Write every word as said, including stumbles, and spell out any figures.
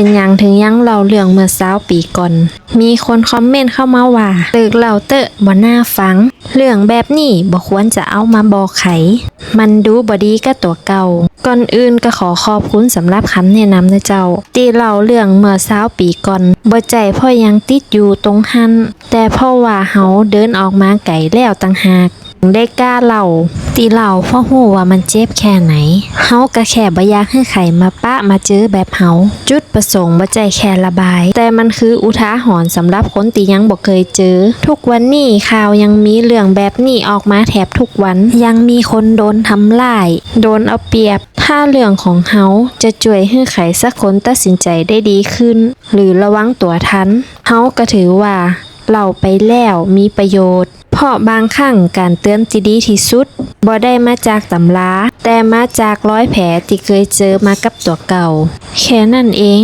เป๋นหยังเถิงยังเล่าเรื่องเมื่อซาวปี๋ก่อน มีคนคอมเมนต์เข้ามาว่า เลิกเล่าเต๊อะ บ่น่าฟัง เรื่องแบบนี้บ่ควรจะเอามาบอกใผ มันดูบ่ดีกับตั๋วเก่า ก่อนอื่นก็ขอขอบคุณสำหรับกำแนะนำนะเจ้า ตี้เล่าเรื่องเมื่อซาวปี๋ก่อน บ่ใจ้เพราะยังติดอยู่ตรงหั้น แต่เพราะว่าเฮาเดินออกมาไก๋แล้วต่างหาก ได้กล้าเล่า ตี้เล่าเพราะฮู้ว่ามันเจ็บแค่ไหน เฮาก็แค่บ่อยากหื้อใผมาปะมาเจอแบบเฮา จุดประสงค์บ่ใจ้แค่ระบาย แต่มันคืออุทาหรณ์สำหรับคนตี้ยังบ่เกยเจอ ทุกวันนี้ข่าวยังมีเรื่องแบบนี้ออกมาแทบทุกวัน ยังมีคนโดนทำร้าย โดนเอาเปรียบ ถ้าเรื่องของเฮาจะจ้วยหื้อใผสักคนตัดสินใจ๋ได้ดีขึ้น หรือระวังตั๋วตัน เฮาก็ถือว่าเล่าไปแล้วมีประโยชน์ เพราะบางครั้งก๋านเตือนตี้ดีตี้สุด บ่ได้มาจากต๋ำรา แต่มาจากรอยแผลตี้เกยเจอมากับตั๋วเก่า แค่นั้นเอง